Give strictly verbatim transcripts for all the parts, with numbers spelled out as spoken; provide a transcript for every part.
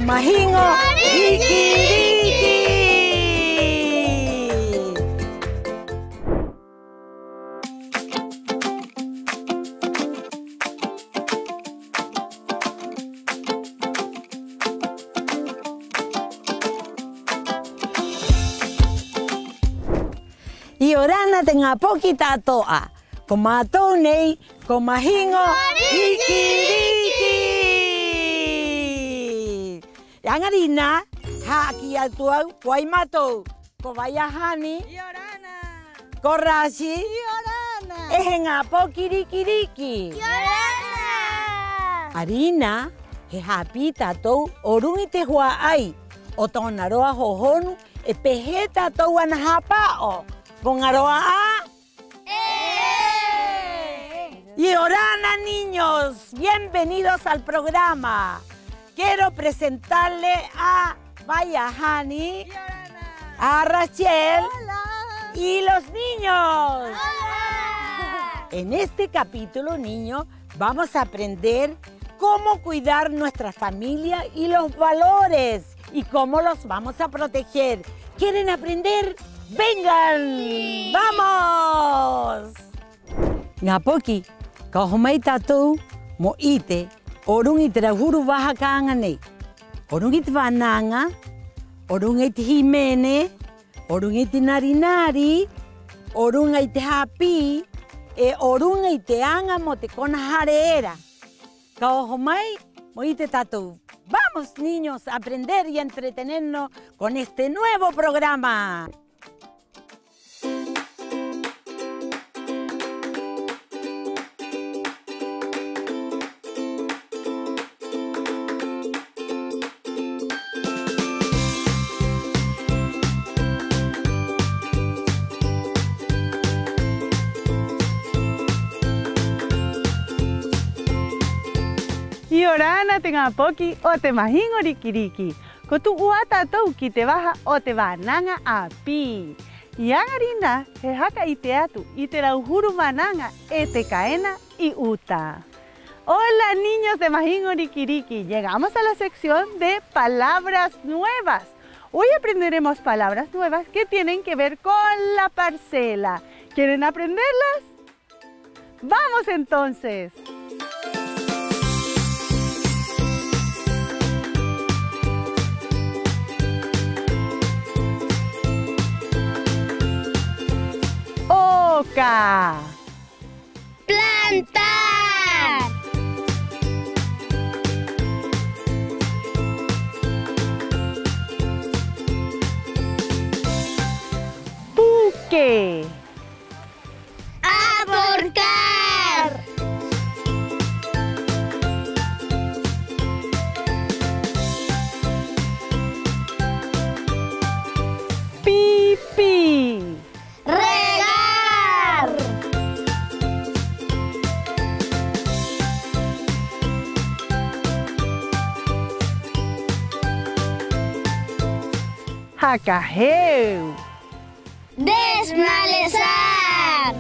Mahiŋo Riki-riki. 'Iorana te ŋā poki ta'ato'a. Ko mātou nei ko Mahiŋo Riki-riki. 'Aŋarinā, hā'aki atu a au, ko ai mātou: ko Vaiahani. 'Iorana. Ko Rasi. 'Iorana. 'E he ŋā poki riki-riki. 'Iorana. 'Aŋarinā, he hāpī tātou o ruŋa i te hua'ai o tō'ona roa hōhonu, 'e pē hē tātou ana hāpa'o. ¿Ko ŋaro'a 'ā? ¡Ē! 'Iorana, niños, bienvenidos al programa. Quiero presentarle a Vaiahani, 'iorana, a Rachel, hola, y los niños. Hola. En este capítulo, niño, vamos a aprender cómo cuidar nuestra familia y los valores y cómo los vamos a proteger. ¿Quieren aprender? ¡Vengan! Sí. ¡Vamos! Ŋā poki, ka oho mai tātou mo 'ite o ruŋa i te rauhuru vaha ka aŋa nei. O ruŋa i te vānaŋa, o ruŋa i te hīmene, o ruŋa i te nari-nari, o ruŋa i te hāpī, 'e o ruŋa i te aŋa mo te kona hare era. Ka oho mai mo 'ite tātou. Vamos, niños, a aprender y a entretenernos con este nuevo programa. 'Iorana te ŋā poki o te Mahiŋo Riki-riki. Ko tu'u 'ā tātou ki te vaha o te vānaŋa 'āpī. 'I 'aŋarinā, he haka 'ite atu i te rauhuru vānaŋa e te ka ena 'i 'uta. Hola, niños de Mahiŋo Riki-riki. Llegamos a la sección de palabras nuevas. Hoy aprenderemos palabras nuevas que tienen que ver con la parcela. ¿Quieren aprenderlas? ¡Vamos entonces! Oka. Plantar. Puke. Aporcar. Pipī. Regar. Haka heu. Desmalezar.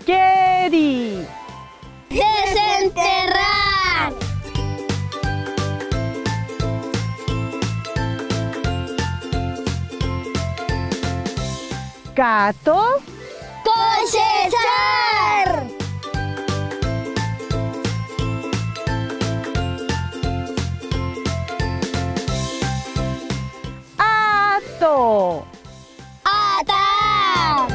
Keri. Desenterrar. Kato. Cosechar. Ato. Atar.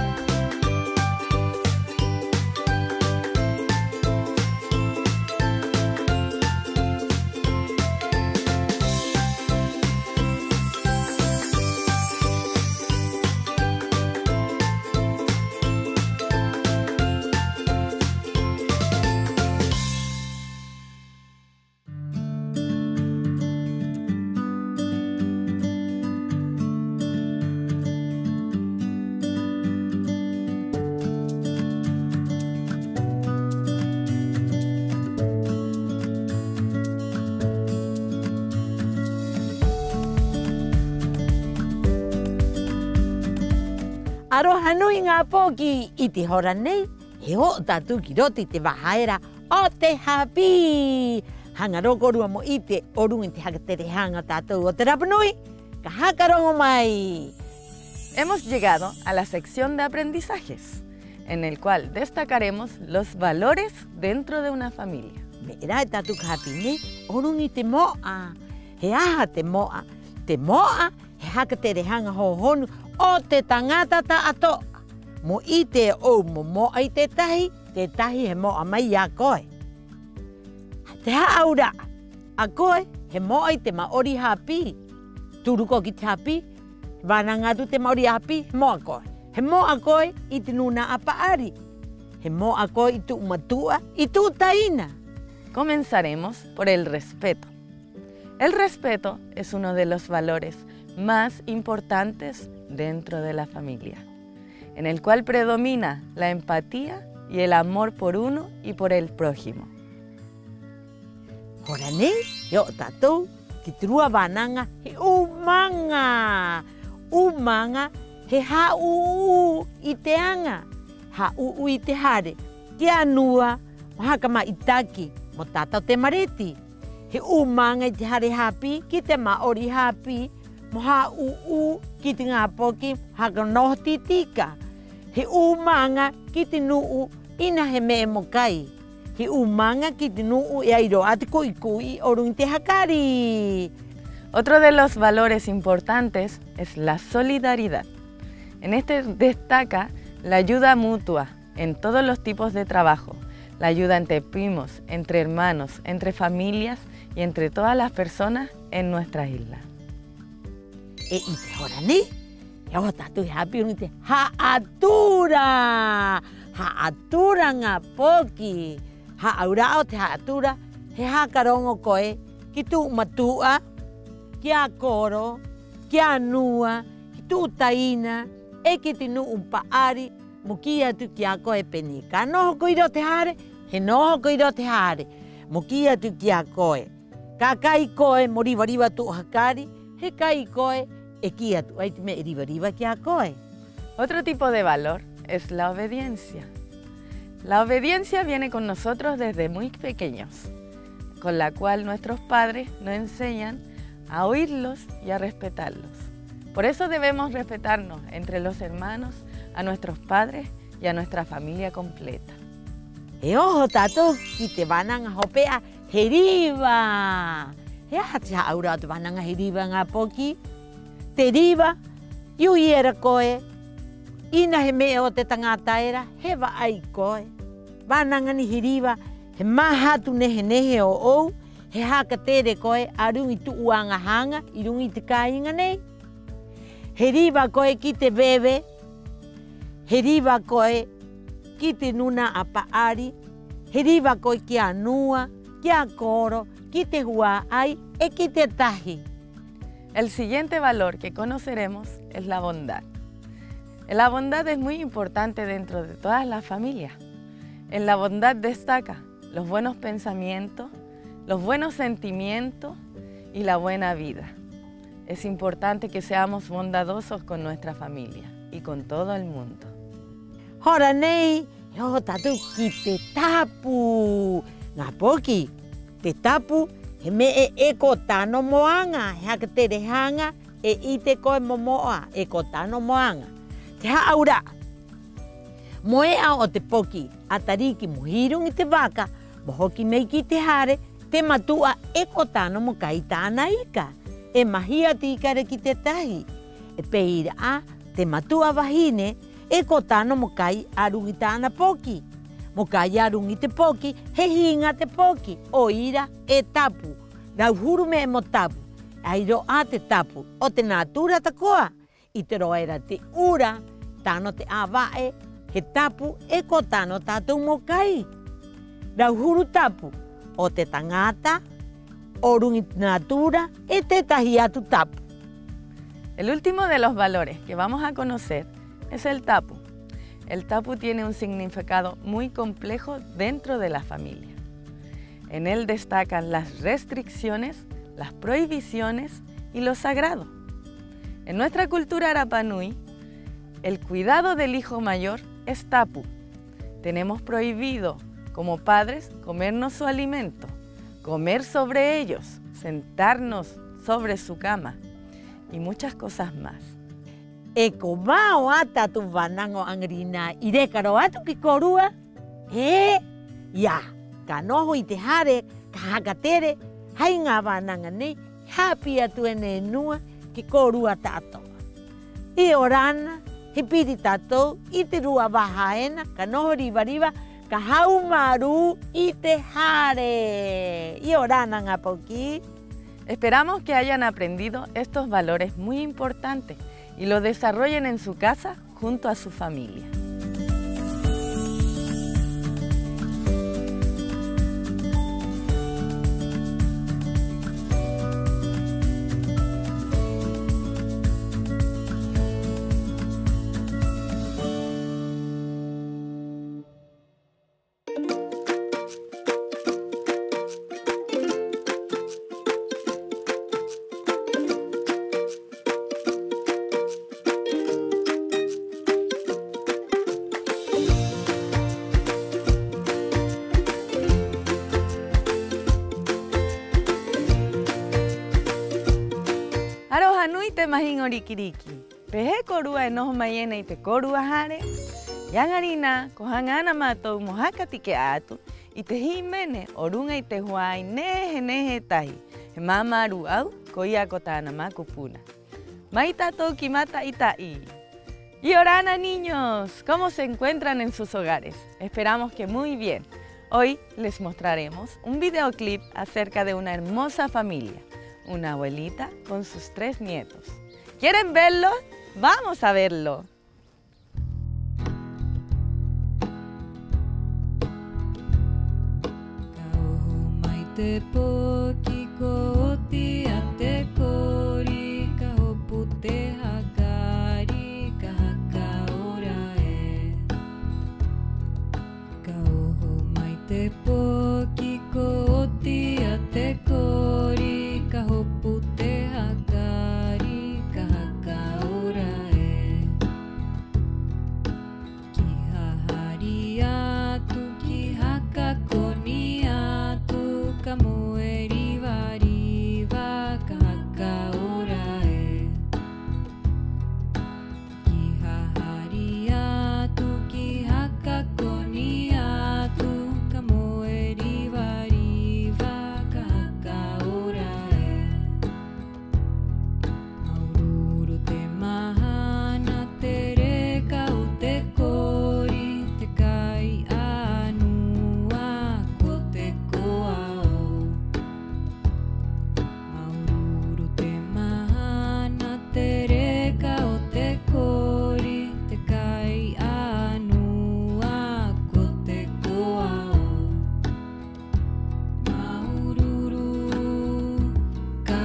'Aroha nui ŋā poki, 'i te hora nei, he o'o tātou ki roto i te vaha era o te hāpī. Haŋa rō kōrua mo 'ite o ruŋa i te haka tere haŋa o tātou o te Rapa Nui, ka haka roŋo mai. Hemos llegado a la sección de aprendizajes, en el cual destacaremos los valores dentro de una familia. Me'e rā e tātou ka hāpī nei o ruŋa i te mo'a. ¿He aha te mo'a? Te mo'a he haka tere haŋa hōhonu o te taŋata ta'ato'a. Mo 'ite ō'ou mo mo'a i te tētahi, te tētahi he mo'a mai i a koe. Te hā'aura'a, a koe he mo'a i te ma'ori hāpī. Turu koe ki te hāpī, he vānaŋa atu te ma'ori hāpī, he mo'a koe. He mo'a koe i te nūna'a pa'ari. He mo'a koe i tu'u matu'a, i tu'u taina. Comenzaremos por el respeto. El respeto es uno de los valores más importantes dentro de la familia, en el cual predomina la empatía y el amor por uno y por el prójimo. Hora nei, he o'o tātou ki te rua vānaŋa, he 'ūmaŋa. 'Ūmaŋa, he hā'ū'ū i te aŋa, hā'ū'ū i te hare, ki a nua, mo haka ma'itaki, mo tata o te mareti. He 'ūmaŋa i te hare hāpī, ki te ma'ori hāpī, mo hā'ū'ū ki te ŋā poki haka noho tī-tika. He 'ūmaŋa ki te nu'u 'ina he me'e mo kai. He 'ūmaŋa ki te nu'u e ai rō 'ā te ku'i-ku'i o ruŋa i te hakari. Otro de los valores importantes es la solidaridad. En este destaca la ayuda mutua en todos los tipos de trabajo, la ayuda entre primos, entre hermanos, entre familias y entre todas las personas en nuestra isla. 'E 'i te hora nei, he oho tātou he hāpī o ruŋa i te ha'atura. Ha'atura, ŋā poki. Hā'aura'a o te ha'atura, he haka roŋo koe ki tu'u matu'a, ki a koro, ki a nua, ki tu'u taina, 'e ki te nu'u pa'ari, mo kī atu ki a koe pē nei: ka noho koe 'i roto i te hare, he noho koe 'i roto i te hare. Mo kī atu ki a koe: ka kai koe mo riva-riva tu'u hakari, he kai koe, e kī atu 'ā i te me'e riva-riva ki a koe. Otro tipo de valor es la obediencia. La obediencia viene con nosotros desde muy pequeños, con la cual nuestros padres nos enseñan a oírlos y a respetarlos. Por eso debemos respetarnos entre los hermanos, a nuestros padres y a nuestra familia completa. He oho tātou ki te vānaŋa hope'a, he riva. ¿He aha te hā'aura'a o te vānaŋa he riva, ŋā poki? Te riva, i u'i era koe, 'ina he me'e o te taŋata era, he va'ai koe. Vānaŋa nei he riva, he māhatu nehe-nehe ō'ou, he haka tere koe a ruŋa i tu'u aŋa haŋa 'i ruŋa i te kāiŋa nei. He riva koe ki te veve, he riva koe ki te nūna'a pa'ari, he riva koe ki a nua, ki a koro, ki te hua'ai 'e ki te tahi. El siguiente valor que conoceremos es la bondad. La bondad es muy importante dentro de todas las familias. En la bondad destaca los buenos pensamientos, los buenos sentimientos y la buena vida. Es importante que seamos bondadosos con nuestra familia y con todo el mundo. Hora nei, he oho tātou ki te tapu. Ŋā poki, te tapu, he me'e e ko tano mo aŋa, he haka tere haŋa, e 'ite koe mo mo'a, e ko tano mo aŋa. Te hā'aura'a, mo e'a o te poki a Tariki mo hī ruŋa i te vaka, mo hoki mai ki te hare, te matu'a e ko tano mo kai tā'ana ika, e mahia te ika era ki te tētahi. 'E pē ira 'ā, te matu'a vahine, e ko tano mo kai a ruŋa i tā'ana poki. Mo kai a ruŋa i te poki, he hiŋa te poki, 'o ira e tapu. Rauhuru me'e mo tapu. E ai rō 'ā te tapu o te nātura tako'a. 'I te roa era te 'ura, tano te 'āva'e, he tapu e ko tano tātou mo kai. Rauhuru tapu o te taŋata, o ruŋa i te nātura, 'e tētahi atu tapu. El último de los valores que vamos a conocer es el tapu. El tapu tiene un significado muy complejo dentro de la familia. En él destacan las restricciones, las prohibiciones y lo sagrado. En nuestra cultura rapa nui, El cuidado del hijo mayor es tapu. Tenemos prohibido, como padres, comernos su alimento, comer sobre ellos, sentarnos sobre su cama y muchas cosas más. E ko mao 'ā tātou vānaŋa o 'aŋarinā i reka rō atu ki a kōrua. ¡Hē! Ia, ka noho i te hare, ka haka tere, hai ŋā vānaŋa nei, he hāpī atu ena e nua ki a kōrua ta'ato'a. 'Iorana nā, he piri tātou i te rua vaha ena, ka noho riva-riva, ka haumārū i te hare. 'Iorana nā, ŋā poki. Esperamos que hayan aprendido estos valores muy importantes y lo desarrollen en su casa junto a su familia. Aroha nui te mahiŋo riki-riki. ¿Pē hē kōrua e noho mai ena i te kōrua hare? 'I 'aŋarinā, ko haŋa 'ana a mātou mo haka take'a atu i te hīmene o ruŋa i te hua'ai nehe-nehe e tahi, he māmā-rū'au, koia ko tā'ana makupuna. Mai tātou ki mata'ita'i. 'Iorana, niños, ¿cómo se encuentran en sus hogares? Esperamos que muy bien. Hoy les mostraremos un videoclip acerca de una hermosa familia, una abuelita con sus tres nietos. ¿Quieren verlo? ¡Vamos a verlo! Ka oho mai te poki, ko oti 'ā te kori, ka hopu te hakari, ka haka ora ē. Ka oho mai te poki, ko oti 'ā te kori, ka hopu te hakari, ka haka ora ē. Ki hahari atu, ki haka koni atu, ka moe riva-riva, ka haka ora ē. Ki hahari atu, ki haka koni atu, ka moe riva-riva, ka haka ora ē. Māuru-uru te mahana, te reka o te kori, te kai 'ānua, ko te koa ō. Māuru-uru te mahana, te reka o te kori, te kai 'ānua, ko te koa ō. Māuru-uru, ka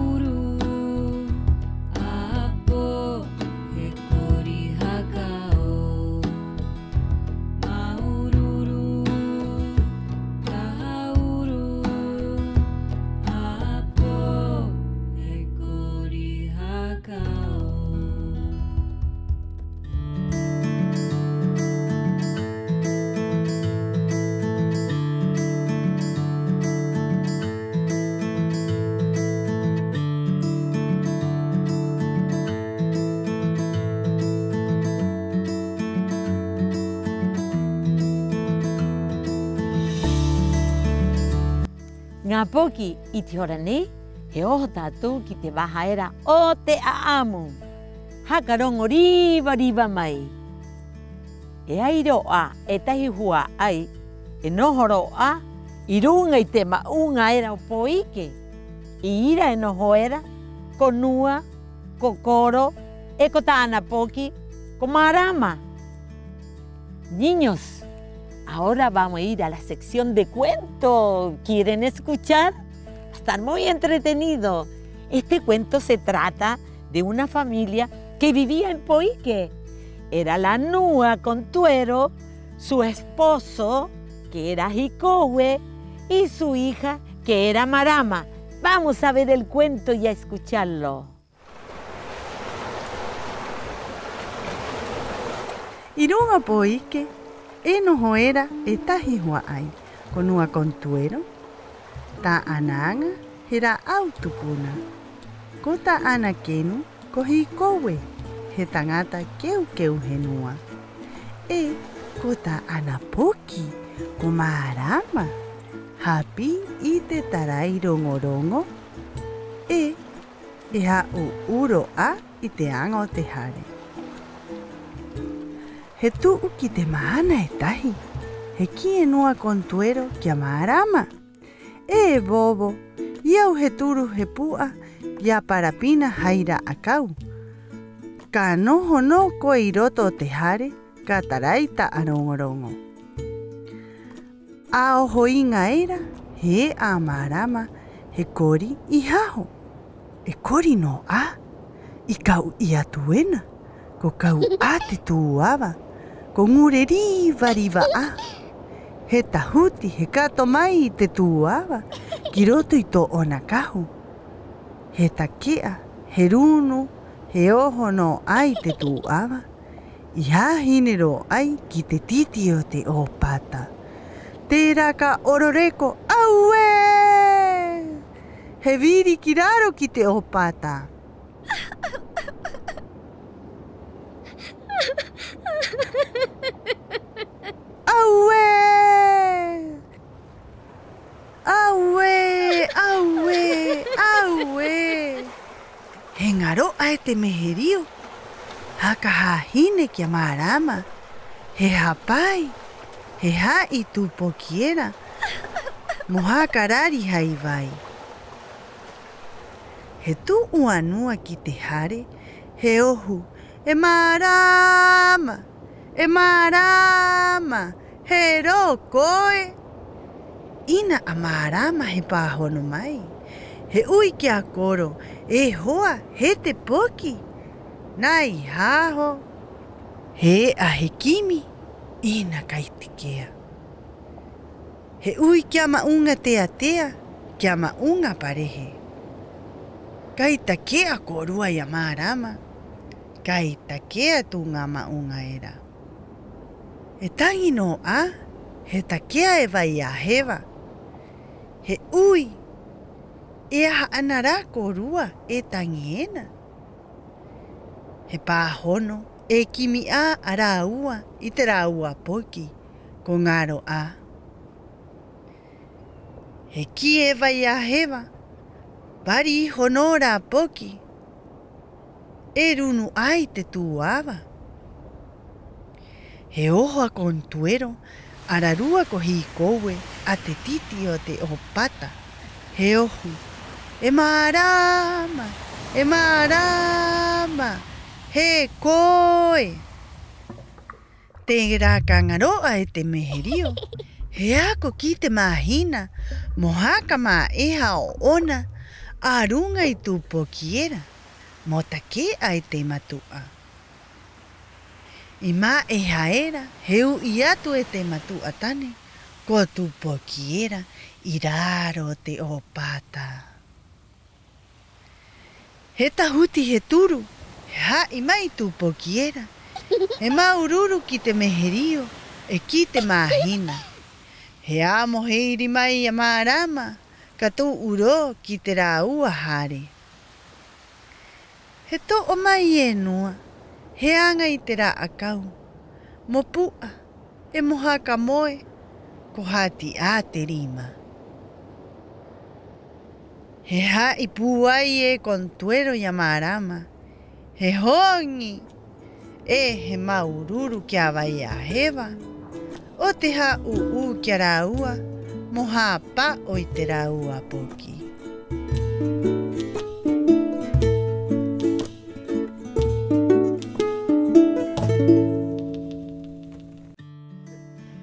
uru, 'āpō, he kori haka ō. Māuru-uru, ka uru, 'āpō, he kori haka ō. Ŋā poki, 'i te hora nei he oho tātou ki te vaha era o te 'a'amu. Haka roŋo riva-riva mai. E ai rō 'ā e tahi hua'ai e noho rō 'ā 'i ruŋa i te ma'uŋa era o Pōike. 'I ira e noho era ko Nua, ko Koro 'e ko tā'ana poki ko Marama. Niños, ahora vamos a ir a la sección de cuento. ¿Quieren escuchar? Va a estar muy entretenido. Este cuento se trata de una familia que vivía en Pōike. Era la nua con tuero, su esposo, que era Hikoue, y su hija, que era Marama. Vamos a ver el cuento y a escucharlo. 'I ruŋa pō'ike e noho era e tahi hua'ai, ko Nua Contuero. Tā'ana aŋa he rā'au tupuna. Ko tā'ana kenu ko Hīkoue, he taŋata keu-keu henua. 'E ko tā'ana poki ko Mārama, hāpī i te tarai roŋo-roŋo 'e e hā'ū'ū rō 'ā i te aŋa o te hare. He tu'u ki te mahana e tahi, he kī e Nua Contuero ki a Mārama: "E vovo, i a au he turu he pu'a i a Parapina hai rā'akau. Ka noho nō koe 'i roto o te hare, ka tarai ta'a roŋo-roŋo." A oho iŋa era, he e'a a Mārama, he kori i haho. E kori nō 'ā, i ka u'i atu ena, ko ka u'i 'ā te tūava, ko ŋure riva-riva 'ā. He tahuti, he kato mai i te tūava ki roto i tō'ona kahu. He take'a, he runu, he oho nō 'ā i te tūava, i hāhine rō 'ai ki te titi o te 'ōpata. Te raka 'ororeko, ¡auē! He viri ki raro ki te 'ōpata. ¡Auē! ¡Auē, auē, auē! He ŋaro'a e te meherio. Haka hāhine ki a Mārama, he hāpai, he ha'i tū poki era mo haka rari hai vai. He tu'u a Nua ki te hare, he ohu: "E Mārama! E Mārama! Hē rō koe!" 'Ina a Mārama he pāhono mai, he 'ui ki a koro: "E hoa, hē te poki! Nā i haho!" He e'a, he kimi, 'ina kai take'a. He 'ui ki a Ma'uŋa Tea-tea, ki a Ma'uŋa Parehe. Kai take'a kōrua i a Mārama, kai take'a tū ŋā ma'uŋa era. E taŋi nō 'ā, he take'a e Vai a Heva. He 'ui: "¿E aha 'ana rā kōrua e taŋi ena?" He pāhono, e kimi 'ā a rāua i te rāua poki, ko ŋaro 'ā. He kī e Vai a Heva: "Vari iho nō rā poki, e runu 'ā i te tūava." He oho a Contuero ararua ko Hīkoue a te titi o te 'ōpata, he ohu: "E Mārama! E Mārama! Hē koe!" Te raka ŋaro'a e te meherio, he ako ki te māhina mo haka mā'eha ō'ona a ruŋa i tū poki era mo take'a e te matu'a. I mā'eha era, he u'i atu e te matu'a tane ko tū poki era 'i raro o te 'ōpata. He tahuti, he turu, he ha'i mai tū poki era, he māuru-uru ki te meherio 'e ki te māhina. He 'amo, he iri mai a Mārama ka tu'u rō ki te rāua hare. He to'o mai e Nua, he aŋa i te rā'akau mo pu'a 'e mo haka moe, ko hati 'ā te rima. He ha'i pūai e Contuero i a Mārama, he hoŋi 'e he māuru-uru ki a Vai a Heva, 'o te hā'ū'ū ki a rāua mo hāpa'o i te rāua poki.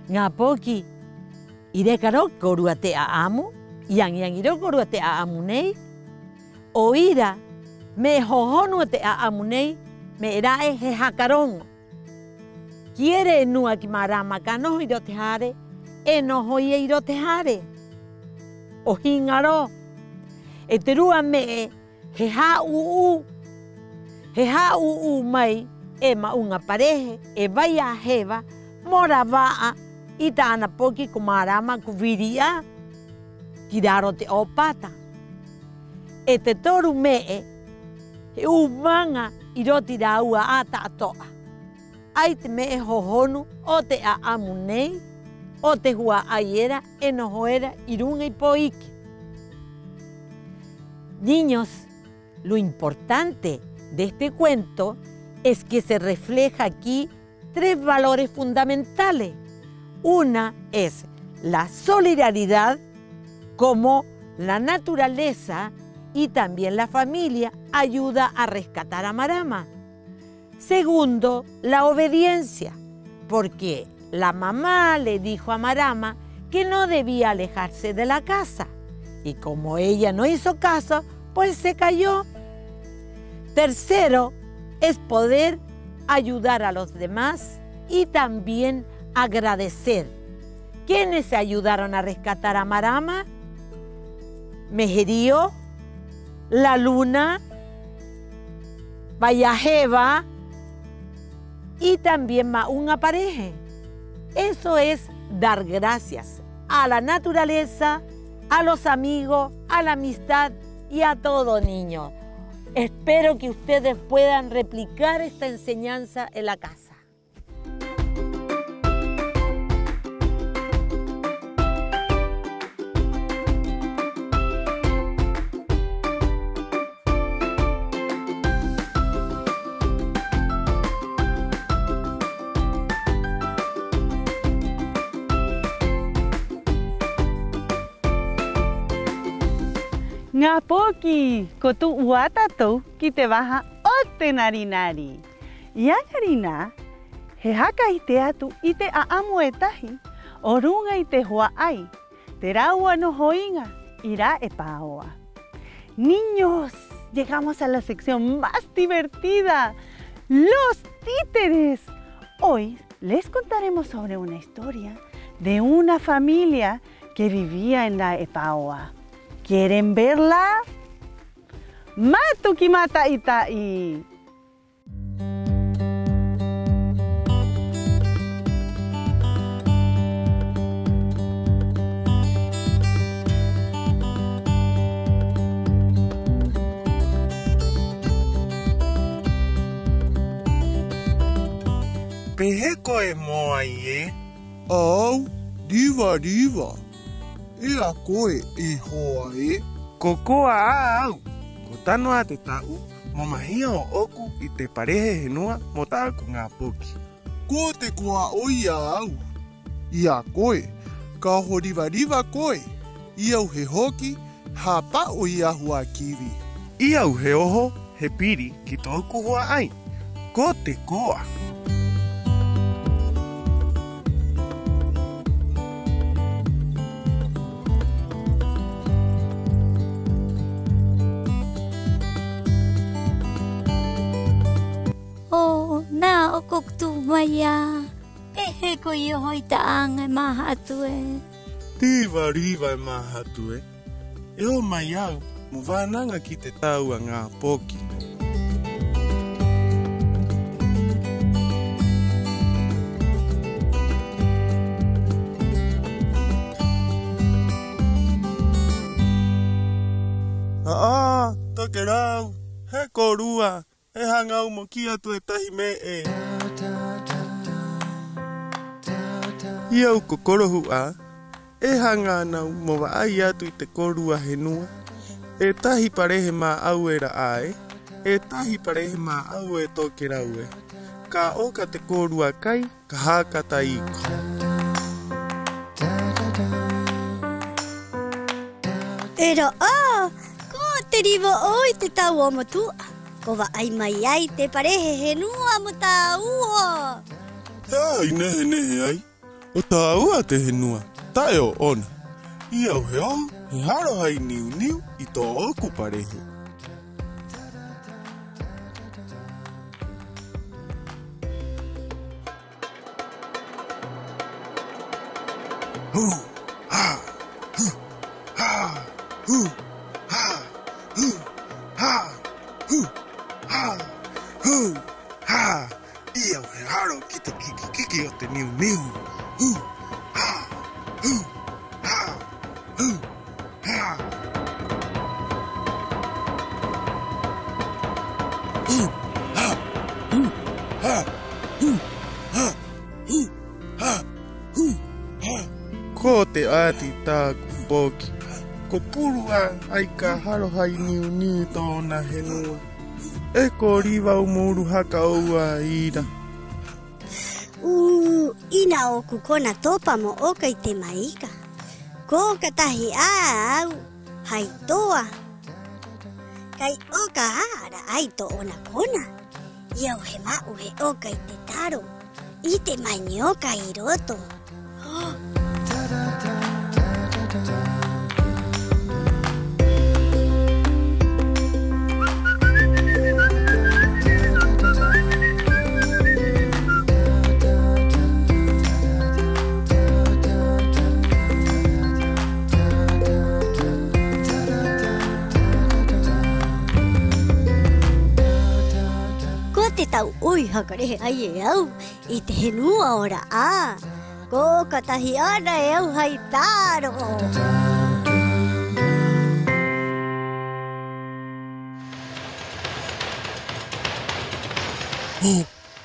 Ŋā poki, i reka rō kōrua te 'a'amu, i aŋi-aŋi rō kōrua te 'a'amu nei. 'O ira, me'e hōhonu o te 'a'amu nei, me'e ra'e he haka roŋo. Kī era e Nua ki Mārama ka noho 'i roto te hare, e noho ia 'i roto te hare. 'O hiŋa rō. 'E te rua me'e, he hā'ū'ū, he hā'ū'ū mai e mā'uŋa parehe, e Vai a Heva mo Rava'a i tā'ana poki ko Marama ko Viri 'Ā, ki raro o te 'ōpata. 'E te toru me'e, he 'ūmaŋa 'i roto i a rāua 'ā ta'ato'a. 'Ai te me'e hōhonu o te 'a'amu nei o te hua'ai era e noho era 'i ruŋa i Pōike. Niños, lo importante de este cuento es que se refleja aquí tres valores fundamentales. Una es la solidaridad, como la naturaleza y también la familia ayuda a rescatar a Marama. Segundo, la obediencia, porque la mamá le dijo a Marama que no debía alejarse de la casa, y como ella no hizo caso, pues se cayó. Tercero, es poder ayudar a los demás y también agradecer. ¿Quiénes ayudaron a rescatar a Marama? Meherio, la luna, Vai a Heva y también Mā'uŋa Parehe. Eso es dar gracias a la naturaleza, a los amigos, a la amistad y a todo, niños. Espero que ustedes puedan replicar esta enseñanza en la casa. Ŋā poki, ko tu'u 'ā tātou ki te vaha o te nari-nari. 'I 'aŋa rinā, he haka 'ite atu i te 'a'amu e tahi o ruŋa i te hua'ai, te rāua noho iŋa 'i rā epaoa. Niños, llegamos a la sección más divertida, los títeres. Hoy les contaremos sobre una historia de una familia que vivía en la epaoa. ¿Quieren verla? ¡Matu ki mata'ita'i! ¿Pē hē koe, Moai ē? A au, riva-riva. ¿'E a koe, e hoa ē? Ko koa 'ā a au. Ko tano 'ā te ta'u mo mahia ō'oku i te parehe henua mo tā'aku ŋā poki. Ko te koa 'oi a au. 'I a koe, ka oho riva-riva koe. 'I au he hoki hāpa'o i a Huakivi. 'I au he oho, he piri ki tō'oku hua'ai. Ko te koa. Oh, nā, 'ō'oku ko tu'u mai 'ā. ¿Pē hē koe i oho i ta'a aŋa, e māhatu ē? Riva-riva, e māhatu ē. E oho mai a au mo vānaŋa ki te tāua ŋā poki. 'Ā, tokerau, he kōrua, he haŋa a au mo kī atu e tahi me'e. 'I au ko Korohu'a, e haŋa 'ana a au mo va'ai atu i te kōrua henua, e tahi parehe mā'au era 'ā ē, e tahi parehe mā'au e tokerau ē. Ka 'oka te kōrua kai, ka haka taiko. Era 'ā, ko te riva 'ō i te tāua matu'a. Ko va'ai mai ai te parehe henua mo tāua. ¿He aha i nehe-nehe ai? O tāua te henua, ta'e ō'ona. 'I au he oho, he haro hai niu-niu i tō'oku parehe. Hū, hā, hū, hā, hū, hā, hū, hā, hū, hā, hū, hā. o te niu-niu. Hu, ha, hu, ha, hu, ha. Hu, ha, hu, ha, hu, ha, hu, ha, hu, ha. Ko te 'ati tā'aku poki. Ko puru 'ā, 'ai ka haro hai niu-niu i tō'ona henua. E ko riva au mo uru haka 'ou 'ā 'i ira. 'Ū, 'ina ō'oku kona topa mo 'oka i te maika. Ko 'oka tahi 'ā a au hai toa. Kai 'oka 'ā a ra'ai tō'ona kona. 'Ī a au he ma'u he 'oka i te taro, i te manioka 'i roto. Ko te tau 'oi haka rehe ai e au i te henua ora 'ā. Ko 'oka tahi 'ana e au hai taro.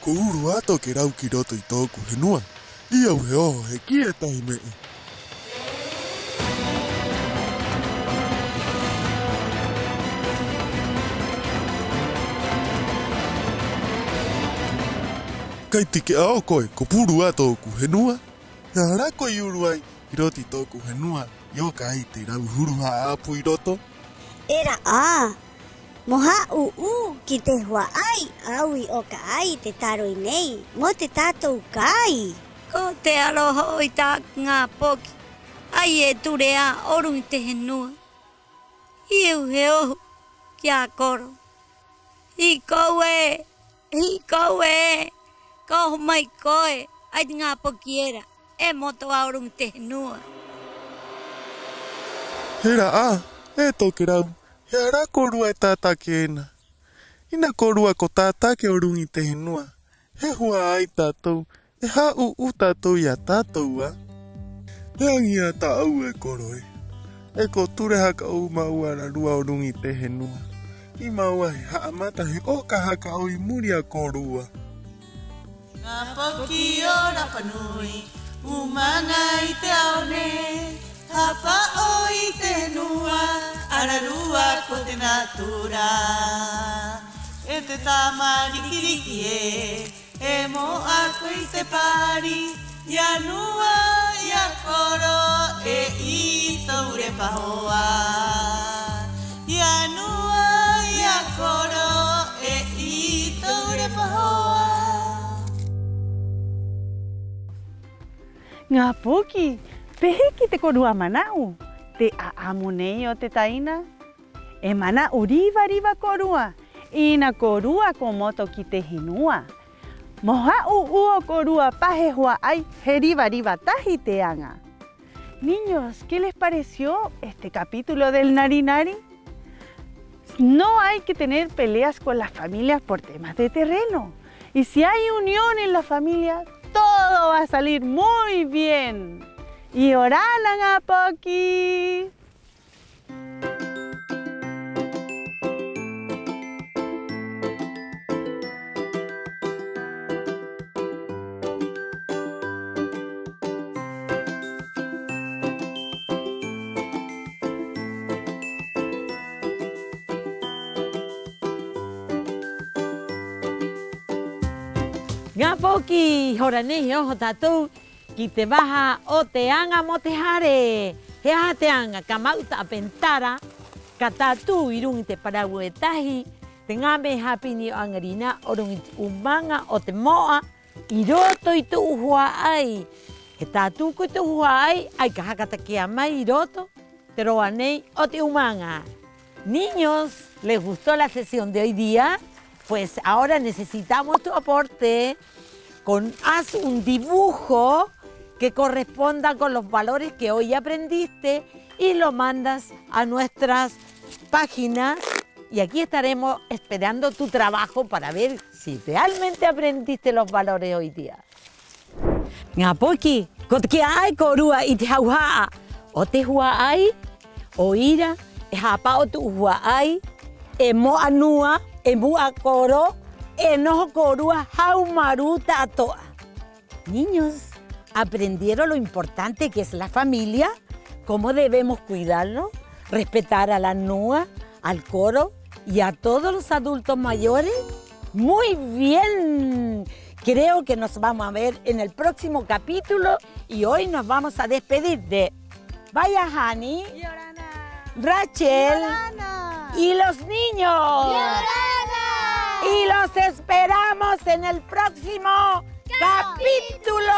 Ko uru 'ā Tokerau ki roto i tō'oku henua. 'Ī a au he oho he kī e tahi me'e. Kai tike'a 'ō koe, ko puru 'ā tō'oku henua. ¿He aha rā koe i uru ai ki roto i tō'oku henua, i 'oka ai te rau huru hā'apu 'i roto? Era 'ā, mo hā'ū'ū ki te hua'ai a au i 'oka ai te taro 'i nei mo te tātou kai. Ko te aroha 'oi tā'aku ŋā poki, 'ai e ture 'ā o ruŋa i te henua. 'Ī a au he ohu ki a koro. Hiko ē, hiko ē, ka oho mai koe, 'ai te ŋā poki era e moto 'ā o ruŋa i te henua. Era 'ā, e Tokerau, ¿he aha rā kōrua e tātake ena? 'Ina kōrua ko tātake o ruŋa i te henua, he hua'ai tātou, e hā'ū'ū tātou i a tātou 'ā. He aŋi 'ā tā'au, e koro ē. E ko ture haka 'ou māua ararua o ruŋa i te henua. 'Ī māua he ha'amata, he 'oka haka 'ou 'i muri i a kōrua. Ŋā poki o Rapa Nui, 'ūmaŋa i te ao nei, hāpa'o i te henua, ararua ko te natura. E te tama riki-riki ē, e mo'a koe i te pari, i a nua, i a koro, 'e i tou repa hoa. I a nua, i a koro, 'e i tou repa hoa. Ŋā poki, ¿pē hē ki te kōrua mana'u? ¿Te 'a'amu nei o te taina? E mana'u riva-riva kōrua, 'ina kōrua ko moto ki te henua. Mo hā'ū'ū o kōrua pa he hua'ai, he riva-riva tahi te aŋa. Niños, ¿qué les pareció este capítulo del Nari-Nari? No hay que tener peleas con las familias por temas de terreno. Y si hay unión en la familia, todo va a salir muy bien. 'Iorana, ŋā poki. Ŋā poki, hora nei he oho tātou ki te vaha o te aŋa mo te hare. ¿He aha te aŋa? Ka ma'u ta'a pentara, ka tātū 'i ruŋa i te parau e tahi, te ŋā me'e hāpī nei o 'aŋarinā o ruŋa i te 'ūmaŋa o te mo'a, 'i roto i tu'u hua'ai. He tātū koe i tu'u hua'ai, 'ai ka haka take'a mai 'i roto te roa nei o te 'ūmaŋa. Niños, ¿les gustó la sesión de hoy día? Pues ahora necesitamos tu aporte. Con, haz un dibujo que corresponda con los valores que hoy aprendiste y lo mandas a nuestras páginas. Y aquí estaremos esperando tu trabajo para ver si realmente aprendiste los valores hoy día. Ŋā poki, ko take'a 'ā e kōrua i te hauha'a o te hua'ai. 'O ira e hāpa'o tu'u hua'ai, e mo'a nua, e mu'a koro, e noho kōrua haumārū ta'ato'a. Niños, ¿aprendieron lo importante que es la familia? ¿Cómo debemos cuidarlo? ¿Respetar a la nua, al koro y a todos los adultos mayores? Muy bien. Creo que nos vamos a ver en el próximo capítulo y hoy nos vamos a despedir de Vaiahani, Rachel y los niños. Y los esperamos en el próximo capítulo.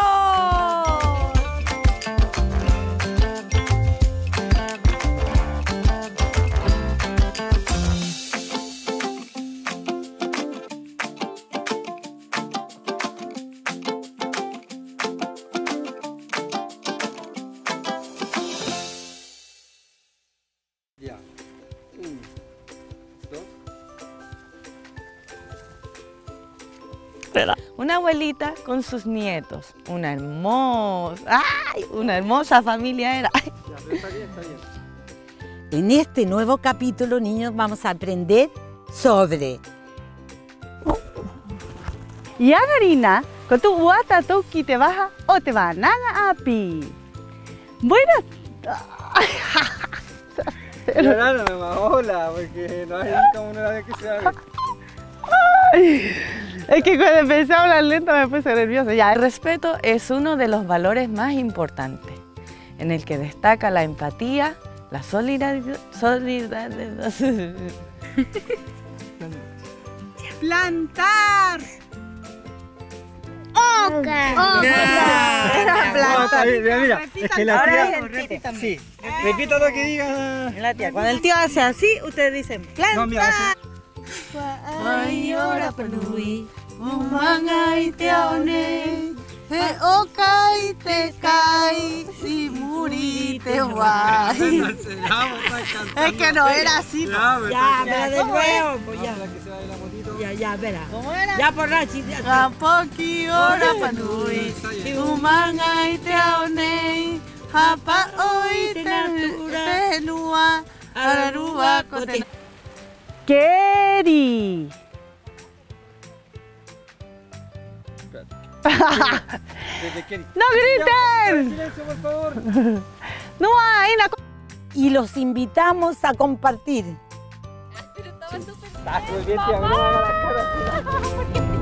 Ya. Un, dos. Espera. Una abuelita con sus nietos. Una hermosa, ¡ay! Una hermosa familia era. Ay. Ya, pero está bien, está bien. En este nuevo capítulo, niños, vamos a aprender sobre 'I 'aŋarinā, ko tu'u 'ā tātou ki te vaha o te vānaŋa 'āpī. Bueno. Y ahora no me hola, porque no hay como una vez que se abre. Es que cuando empecé a hablar lento me puse nerviosa. Ya. El respeto es uno de los valores más importantes, en el que destaca la empatía, la solidaridad, solidaridad. Plantar. Oca. Oca. Era plantar. No, está bien, mira, mira. Es que la tía, ahora repite. Sí. Repita lo que diga la tía. Cuando el tío hace así, ustedes dicen, "Planta". No, mira, así. Ai, ora pa nui, o maŋa i te ao nei, he oca i te kai, i muri i te vai. Es que no era así, po. Ya, pero de nuevo, pues ya. Ya, ya, espera. ¿Cómo era? Ya, por la chi-, ya. Ka poki ora pa nui, o maŋa i te ao nei, hāpa'o i te natu-, te henua, ararua ko te na-, Keri. Espérate. Desde Keri. ¡No griten! Silencio, por favor. No hay na-. Y los invitamos a compartir. Ay, pero estaba súper bien, mamá. Está muy bien, tía, no me haga la cara así.